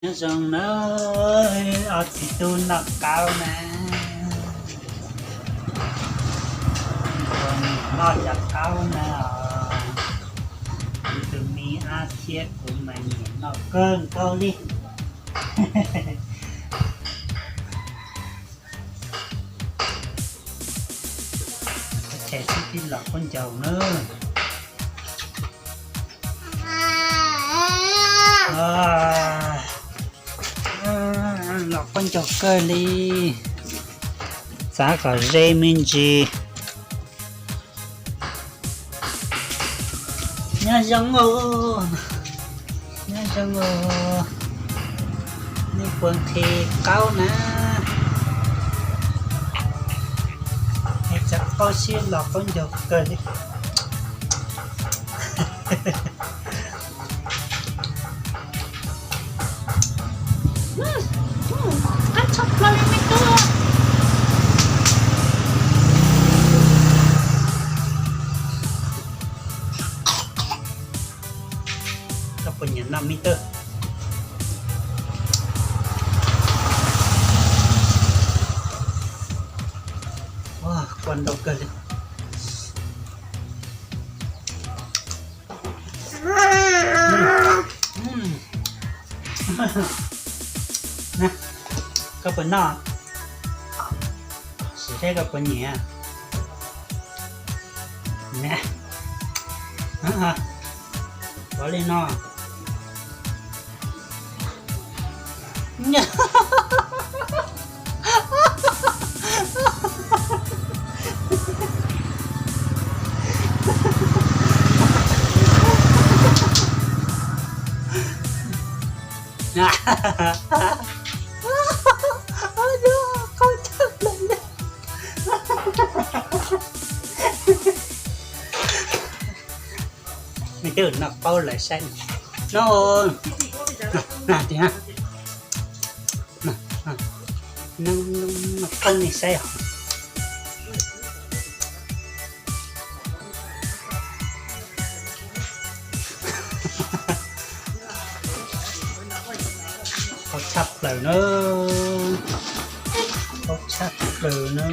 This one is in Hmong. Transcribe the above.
Nyob zoo nawb, ob txiv tub noj qaub na. Noj cov qaub na. Kuv tus me ab thiab kuv mas nyiam noj kawg nkaus li. Ces sib tib los qaub ncaug na. Los qaub ncaug kawg li, txav kom ze me ntsis. Nyob zoo os, nyob zoo os, nej puas nqhis qaub na? Es txav qaub sib los qaub ncaug kawg li. Qab tshaj plaws li me tub. Koj puas nyiam noj me tub? Ua, kua ntau kawg li. Koj puas noj? Sim seb koj puas nyiam. Ua li no. Me tub, noj qaub lawv saib no. Noj tiag, noj qaub nej saib os. Qaub tshaj plaws na, qaub tshaj plaws na.